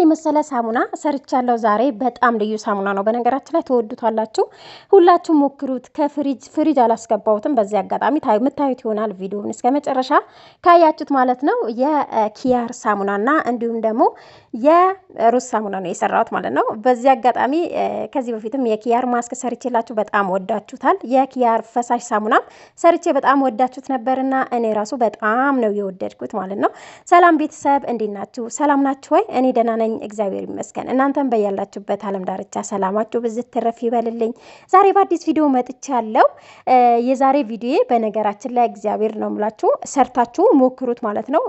የመሰለ ሳሙና ሰርቻለሁ ዛሬ። በጣም ልዩ ሳሙና ነው። በነገራችን ላይ ትወዱታላችሁ። ሁላችሁም ሞክሩት። ከፍሪጅ ፍሪጅ አላስገባሁትም። በዚህ አጋጣሚ የምታዩት ይሆናል ቪዲዮውን እስከ መጨረሻ ካያችሁት ማለት ነው። የኪያር ሳሙናና እንዲሁም ደግሞ የሩዝ ሳሙና ነው የሰራሁት ማለት ነው። በዚህ አጋጣሚ ከዚህ በፊትም የኪያር ማስክ ሰርቼላችሁ በጣም ወዳችሁታል። የኪያር ፈሳሽ ሳሙናም ሰርቼ በጣም ወዳችሁት ነበርና እኔ ራሱ በጣም ነው የወደድኩት ማለት ነው። ሰላም ቤተሰብ፣ እንዴት ናችሁ? ሰላም ናችሁ ወይ? እኔ ደህና ነኝ፣ እግዚአብሔር ይመስገን። እናንተም በያላችሁበት ዓለም ዳርቻ ሰላማችሁ ብዝት ትረፍ ይበልልኝ። ዛሬ በአዲስ ቪዲዮ መጥቻለሁ። የዛሬ ቪዲዮ በነገራችን ላይ እግዚአብሔር ነው የምላችሁ ሰርታችሁ ሞክሩት ማለት ነው።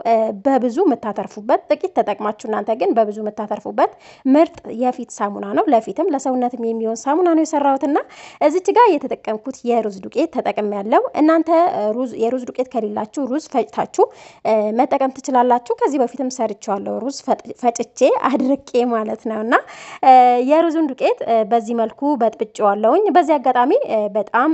በብዙ የምታተርፉበት፣ ጥቂት ተጠቅማችሁ እናንተ ግን በብዙ የምታተርፉበት ምርጥ የፊት ሳሙና ነው። ለፊትም ለሰውነትም የሚሆን ሳሙና ነው የሰራሁትና እዚች ጋር የተጠቀምኩት የሩዝ ዱቄት ተጠቅሜያለሁ። እናንተ የሩዝ ዱቄት ከሌላችሁ ሩዝ ፈጭታችሁ መጠቀም ትችላላችሁ። ከዚህ በፊትም ሰርቼዋለሁ፣ ሩዝ ፈጭቼ አድርቄ ማለት ነው። እና የሩዙን ዱቄት በዚህ መልኩ በጥብጬዋለሁኝ። በዚህ አጋጣሚ በጣም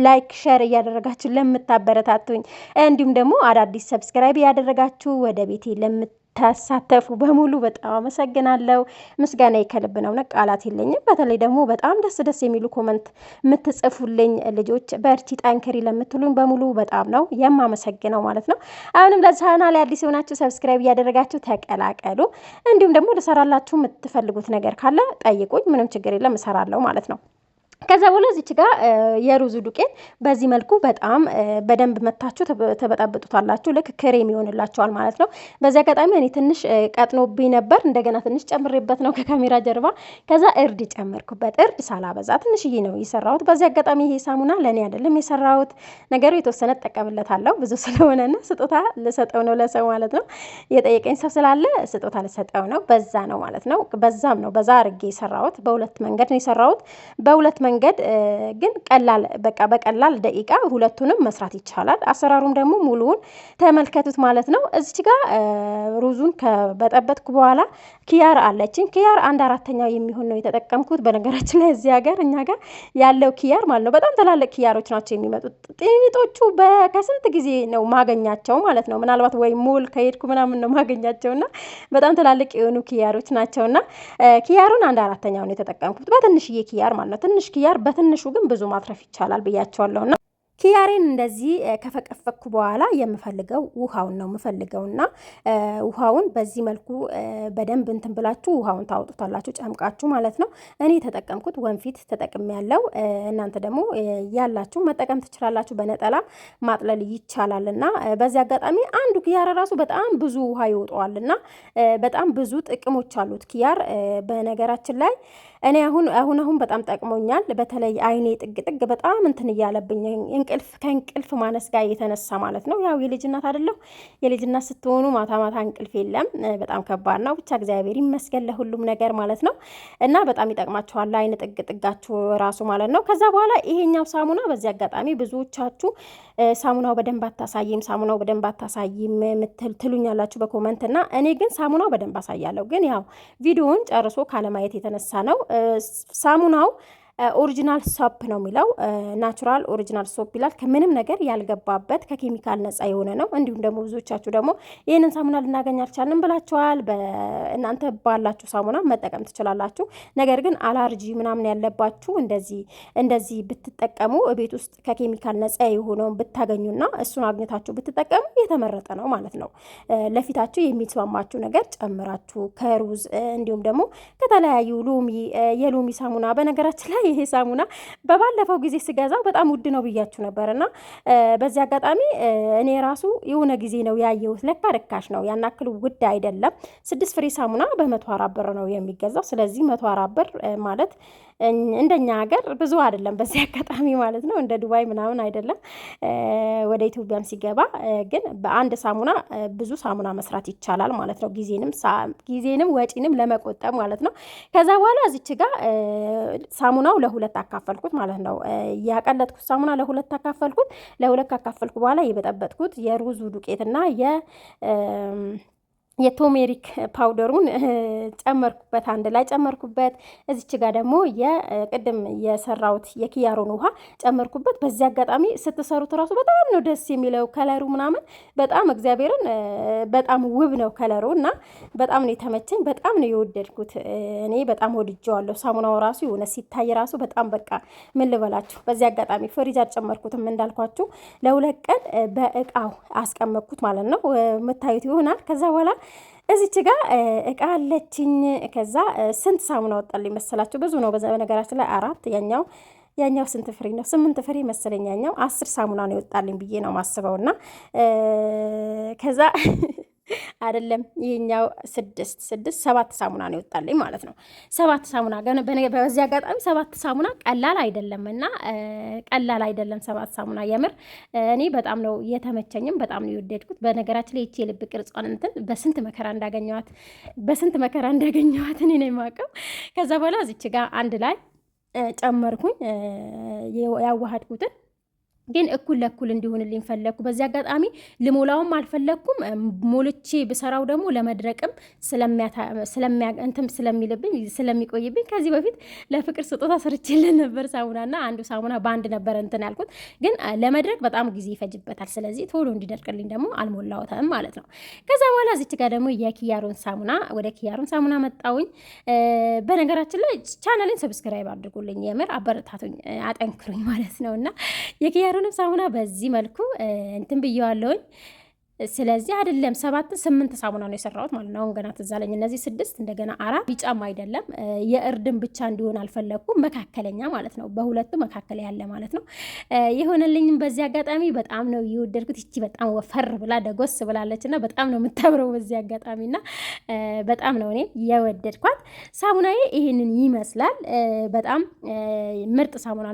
like፣ share እያደረጋችሁ ለምታበረታቱኝ እንዲሁም ደግሞ አዳዲስ subscribe እያደረጋችሁ ወደ ቤቴ ለምታሳተፉ በሙሉ በጣም አመሰግናለሁ። ምስጋና ከልብ ነው፣ ቃላት የለኝም። በተለይ ደግሞ በጣም ደስ ደስ የሚሉ comment የምትጽፉልኝ ልጆች፣ በርቺ ጠንክሪ ለምትሉኝ በሙሉ በጣም ነው የማመሰግነው ማለት ነው። አሁንም ለቻናሌ አዲስ የሆናችሁ subscribe እያደረጋችሁ ተቀላቀሉ። እንዲሁም ደግሞ ልሰራላችሁ የምትፈልጉት ነገር ካለ ጠይቁኝ፣ ምንም ችግር የለም፣ እሰራለሁ ማለት ነው። ከዛ በኋላ እዚች ጋር የሩዙ ዱቄት በዚህ መልኩ በጣም በደንብ መታችሁ ትበጠብጡታላችሁ። ልክ ክሬም ይሆንላችኋል ማለት ነው። በዚህ አጋጣሚ እኔ ትንሽ ቀጥኖብኝ ነበር። እንደገና ትንሽ ጨምሬበት ነው ከካሜራ ጀርባ። ከዛ እርድ ጨመርኩበት። እርድ ሳላበዛ ትንሽዬ ነው የሰራሁት። በዚህ አጋጣሚ ይሄ ሳሙና ለእኔ አይደለም የሰራሁት፣ ነገሩ የተወሰነ እጠቀምለታለሁ ብዙ ስለሆነና ስጦታ ልሰጠው ነው ለሰው ማለት ነው። የጠየቀኝ ሰው ስላለ ስጦታ ልሰጠው ነው። በዛ ነው ማለት ነው። በዛም ነው በዛ አርጌ የሰራሁት። በሁለት መንገድ ነው የሰራሁት። በሁለት መንገድ ግን ቀላል፣ በቃ በቀላል ደቂቃ ሁለቱንም መስራት ይቻላል። አሰራሩም ደግሞ ሙሉውን ተመልከቱት ማለት ነው። እዚች ጋር ሩዙን ከበጠበጥኩ በኋላ ኪያር አለችኝ። ኪያር አንድ አራተኛው የሚሆን ነው የተጠቀምኩት። በነገራችን ላይ እዚህ ሀገር እኛ ጋር ያለው ኪያር ማለት ነው በጣም ትላልቅ ኪያሮች ናቸው የሚመጡት። ጤኒጦቹ ከስንት ጊዜ ነው ማገኛቸው ማለት ነው። ምናልባት ወይ ሞል ከሄድኩ ምናምን ነው ማገኛቸውና በጣም ትላልቅ የሆኑ ኪያሮች ናቸውና ኪያሩን አንድ አራተኛው ነው የተጠቀምኩት። በትንሽዬ ኪያር ማለት ነው። ትንሽ ኪያር በትንሹ ግን ብዙ ማትረፍ ይቻላል ብያቸዋለሁና ኪያሬን እንደዚህ ከፈቀፈቅኩ በኋላ የምፈልገው ውሃውን ነው የምፈልገውና ውሃውን በዚህ መልኩ በደንብ እንትን ብላችሁ ውሃውን ታወጡታላችሁ ጨምቃችሁ ማለት ነው። እኔ የተጠቀምኩት ወንፊት ተጠቅሜያለሁ። እናንተ ደግሞ ያላችሁ መጠቀም ትችላላችሁ። በነጠላ ማጥለል ይቻላልና በዚህ አጋጣሚ አንዱ ኪያር ራሱ በጣም ብዙ ውሃ ይወጣዋልና በጣም ብዙ ጥቅሞች አሉት ኪያር። በነገራችን ላይ እኔ አሁን አሁን አሁን በጣም ጠቅሞኛል። በተለይ አይኔ ጥግ ጥግ በጣም እንትን እያለብኝ እንቅልፍ ከእንቅልፍ ማነስ ጋር የተነሳ ማለት ነው። ያው የልጅ እናት አይደለሁ። የልጅ እናት ስትሆኑ ማታ ማታ እንቅልፍ የለም፣ በጣም ከባድ ነው። ብቻ እግዚአብሔር ይመስገን ለሁሉም ነገር ማለት ነው። እና በጣም ይጠቅማችኋል አይን ጥግ ጥጋችሁ ራሱ ማለት ነው። ከዛ በኋላ ይሄኛው ሳሙና በዚህ አጋጣሚ ብዙዎቻችሁ ሳሙናው በደንብ አታሳይም፣ ሳሙናው በደንብ አታሳይም ምትል ትሉኛላችሁ በ comment፣ እና እኔ ግን ሳሙናው በደንብ አሳያለሁ። ግን ያው ቪዲዮውን ጨርሶ ካለማየት የተነሳ ነው። ሳሙናው original soap ነው የሚለው፣ natural original soap ይላል። ከምንም ነገር ያልገባበት፣ ከኬሚካል ነጻ የሆነ ነው። እንዲሁም ደግሞ ብዙዎቻችሁ ደግሞ ይህንን ሳሙና ልናገኝ አልቻልንም ብላችኋል። እናንተ ባላችሁ ሳሙና መጠቀም ትችላላችሁ። ነገር ግን አላርጂ ምናምን ያለባችሁ እንደዚህ እንደዚህ ብትጠቀሙ፣ ቤት ውስጥ ከኬሚካል ነጻ የሆነውን ብታገኙና እሱን አግኝታችሁ ብትጠቀሙ የተመረጠ ነው ማለት ነው። ለፊታችሁ የሚስማማችሁ ነገር ጨምራችሁ ከሩዝ እንዲሁም ደግሞ ከተለያዩ ሎሚ፣ የሎሚ ሳሙና። በነገራችን ላይ ይሄ ሳሙና በባለፈው ጊዜ ስገዛው በጣም ውድ ነው ብያችሁ ነበር እና በዚህ አጋጣሚ እኔ ራሱ የሆነ ጊዜ ነው ያየሁት። ለካ ርካሽ ነው፣ ያን ያክል ውድ አይደለም። 6 ፍሬ ሳሙና በ104 ብር ነው የሚገዛው። ስለዚህ 104 ብር ማለት እንደኛ ሀገር ብዙ አይደለም። በዚህ አጋጣሚ ማለት ነው፣ እንደ ዱባይ ምናምን አይደለም። ወደ ኢትዮጵያም ሲገባ ግን በአንድ ሳሙና ብዙ ሳሙና መስራት ይቻላል ማለት ነው። ጊዜንም ጊዜንም ወጪንም ለመቆጠብ ማለት ነው። ከዛ በኋላ እዚች ጋር ሳሙናው ለሁለት አካፈልኩት ማለት ነው። ያቀለጥኩት ሳሙና ለሁለት አካፈልኩት። ለሁለት ካካፈልኩ በኋላ የበጠበጥኩት የሩዙ ዱቄትና የ turmeric powder ኡን ጨመርኩበት፣ አንድ ላይ ጨመርኩበት። እዚች ጋር ደግሞ የቅድም የሰራሁት የኪያሮን ውሃ ጨመርኩበት። በዚህ አጋጣሚ ስትሰሩት እራሱ በጣም ነው ደስ የሚለው color ኡ ምናምን፣ በጣም እግዚአብሔርን በጣም ውብ ነው color ኡ እና በጣም ነው የተመቸኝ። በጣም ነው የወደድኩት። እኔ በጣም ወድጀዋለሁ። ሳሙናው ራሱ የሆነ ሲታይ ራሱ በጣም በቃ ምን ልበላችሁ። በዚህ አጋጣሚ ፍሪጅ አልጨመርኩትም እንዳልኳችሁ ለ2 ቀን በእቃው አስቀመጥኩት ማለት ነው። የምታዩት ይሆናል። ከዛ በኋላ እዚች ጋ እቃ አለችኝ። ከዛ ስንት ሳሙና ወጣልኝ መሰላችሁ? ብዙ ነው። በነገራችን ላይ አራት፣ ያኛው ስንት ፍሬ ነው? ስምንት ፍሬ መሰለኝ። ያኛው 10 ሳሙና ነው የወጣልኝ ብዬ ነው ማስበው። እና ከዛ አይደለም፣ ይሄኛው ስድስት፣ ስድስት፣ ሰባት ሳሙና ነው የወጣልኝ ማለት ነው። ሰባት ሳሙና። በዚህ አጋጣሚ ሰባት ሳሙና ቀላል አይደለም እና ቀላል አይደለም። ሰባት ሳሙና የምር እኔ በጣም ነው የተመቸኝም፣ በጣም ነው የወደድኩት። በነገራችን ላይ ይቺ የልብ ቅርጿን እንትን በስንት መከራ እንዳገኘዋት፣ በስንት መከራ እንዳገኘዋት እኔ ነው የማውቀው። ከዛ በኋላ እዚች ጋር አንድ ላይ ጨመርኩኝ ያዋሃድኩትን፣ ግን እኩል ለእኩል እንዲሆንልኝ ፈለግኩ። በዚህ አጋጣሚ ልሞላውም አልፈለግኩም። ሞልቼ ብሰራው ደግሞ ለመድረቅም እንትን ስለሚልብኝ፣ ስለሚቆይብኝ። ከዚህ በፊት ለፍቅር ስጦታ ሰርቼለት ነበር ሳሙናና አንዱ ሳሙና በአንድ ነበረ እንትን ያልኩት፣ ግን ለመድረቅ በጣም ጊዜ ይፈጅበታል። ስለዚህ ቶሎ እንዲደርቅልኝ ደግሞ አልሞላሁትም ማለት ነው። ከዛ በኋላ እዚች ጋር ደግሞ የኪያሮን ሳሙና፣ ወደ ኪያሮን ሳሙና መጣውኝ። በነገራችን ላይ ቻናሌን subscribe አድርጉልኝ፣ የምር አበረታቱኝ፣ አጠንክሩኝ ማለት ነው። እና የኪያሮንም ሳሙና በዚህ መልኩ እንትን ብየዋለሁኝ። ስለዚህ አይደለም ሰባት፣ ስምንት ሳሙና ነው የሰራሁት ማለት ነው። አሁን ገና ትዝ አለኝ። እነዚህ ስድስት፣ እንደገና አራት። ቢጫም አይደለም፣ የእርድም ብቻ እንዲሆን አልፈለግኩም። መካከለኛ ማለት ነው። በሁለቱ መካከል ያለ ማለት ነው የሆነልኝም። በዚህ አጋጣሚ በጣም ነው የወደድኩት። ይቺ በጣም ወፈር ብላ ደጎስ ብላለች እና በጣም ነው የምታምረው። በዚህ አጋጣሚና በጣም ነው እኔ የወደድኳት። ሳሙናዬ ይህንን ይመስላል። በጣም ምርጥ ሳሙና።